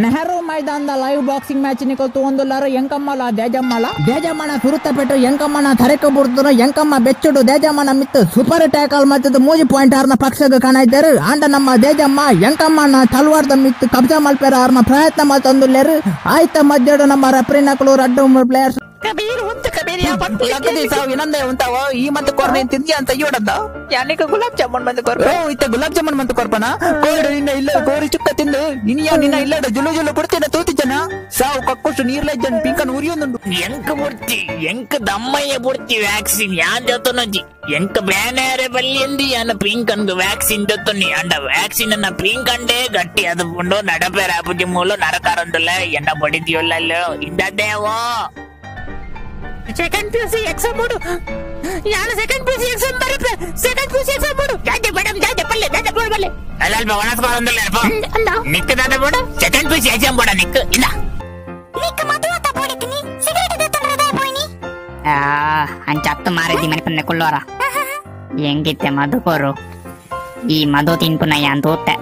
ನೆಹರು ಮೈದಾನದ live boxing match ನಿಕಲ್ ತೂವೊಂದುಲ್ಲಾರ ಎಂಕಮ್ಮಲ ದೇಜಮ್ಮಲ ದೇಜಮ್ಮನ ಸುರುತ ಪೆಟ್ಟು ಎಂಕಮ್ಮನ ತರೆಕ ಬುಡ್ದು ಎಂಕಮ್ಮ ಬೆಚ್ಚುಡು ದೇಜಮ್ಮನ ಮಿತ್ತು ಸೂಪರ್ ಟ್ಯಾಕಲ್ ಮತ್ತದ 3 ಪಾಯಿಂಟ್ ಆರ್ನ ಪಕ್ಷಗ ಕಾಣಾಯ್ತಾರು. ಆಂಡ ನಮ್ಮ ದೇಜಮ್ಮ ಎಂಕಮ್ಮನ ತಲ್ವಾರ್ದ ಮಿತ್ತು ಕಬ್ಜಾ ಮಲ್ಪೆರ ಆರ್ನ ಪ್ರಯತ್ನ ಮಲ್ತೊಂದುಲ್ಲೇರು. ಆಯ್ತ ಮಧ್ಯಡು ನಮ್ಮ ರೆಫ್ರಿನಕಲು ರಡ್ಡು ಪ್ಲೇಯರ್ಸ್ ಕಬೀರ್ ಉಂತು ಕಬೀರ್ ಯಾ ಪಟ್ಟು ಲಕ್ಕದಿ ಸಾವು ಇನ್ನೊಂದೇ ಉಂತಾವ ಈ ಮಂತ್ ಕೊರ್ನೆ ತಿಂದಿ ಅಂತ ಅಯ್ಯೋಡಂದ ಯಾನಿಕ ಗುಲಾಬ್ ಜಾಮೂನ್ ಬಂದು ಕೊರ್ಪ. ಓ ಇತ್ತ ಗುಲಾಬ್ ಜಾಮೂನ್ ಮಂತ್ ಕೊರ್ಪನ ಕೋಡು ನಿನ್ನ ಇಲ್ಲ ಕೋರಿ ಚುಕ್ಕ ತಿಂದು ನಿನಿಯ ನಿನ್ನ ಇಲ್ಲಡ ಜುಲು ಜುಲು ಕೊಡ್ತೀನ ತೂತಿ ಜನ ಸಾವು ಕಕ್ಕುಷ್ಟು ನೀರ್ಲ ಜನ್ ಪಿಂಕನ್ ಉರಿಯೊಂದುಂಡು. ಎಂಕ್ ಬುಡ್ತಿ ಎಂಕ್ ದಮ್ಮಯ್ಯ ಬುಡ್ತಿ ವ್ಯಾಕ್ಸಿನ್ ಯಾನ್ ದೆತ್ತೊನಜಿ ಎಂಕ್ ಬೇನೇರೆ ಬಲ್ಲಿಂದಿ ಯಾನ ಪಿಂಕನ್ಗ್ ವ್ಯಾಕ್ಸಿನ್ ದೆತ್ತೊನಿ ಅಂಡ ವ್ಯಾಕ್ಸಿನ್ ಅನ್ನ ಪಿಂಕಂಡೇ ಗಟ್ಟಿ ಅದು ಪುಂಡು ನಡಪೇರ ಆಪುಜಿ ಮೂಲು ನರಕಾರಂದುಲ್ಲ ಎನ್ನ ಬಡಿದಿಯೊಲ್ಲ ಇಂದದೇವೋ. ಸೆಕೆಂಡ್ ಪಿಯುಸಿ ಎಕ್ಸಾಮ್ ಬೋಡು ಯಾನ ಸೆಕೆಂಡ್ ಪಿಯುಸಿ ಎಕ್ಸಾಮ್ ಬರಪೆ ಸೆಕೆಂಡ್ ಪಿಯುಸಿ ಎಕ್ಸಾಮ್ ಬೋಡು ಜಾಜೆ ಮೇಡಮ್ ಜಾಜೆ ಪಲ್ಲೆ ಜಾಜೆ ಬೋಡು ಪಲ್ಲೆ ಅಲ್ಲಲ್ಪ ಒಣಸ್ಕೊಳಂದಿಲ್ಲ ಅಲ್ಪ ಅಂದ ನಿಕ್ ದಾದ ಬೋಡು ಸೆಕೆಂಡ್ ಪಿಯುಸಿ ಎಕ್ಸಾಮ್ ಬೋಡ ನಿಕ್ ಇಲ್ಲ ನಿಕ್ಕ ಮದುವೆ ಪೋಡಿತೀನಿ ಸಿಗರೇಟ್ ದೆತ್ತೊಂಡ್ರೆ ಪೋಯ್ನಿ. ಆ ಅಂಚ ಅತ್ತು ಮಾರಿದ್ದಿ ಮನೆ ಪನ್ನೆ ಕುಳ್ಳೋರ ಎಂಗಿತ್ತೆ ಮಧು ಕೊರು ಈ ಮಧು ತಿನ್ಪುನ ಯಾನ್ ತೂತೆ.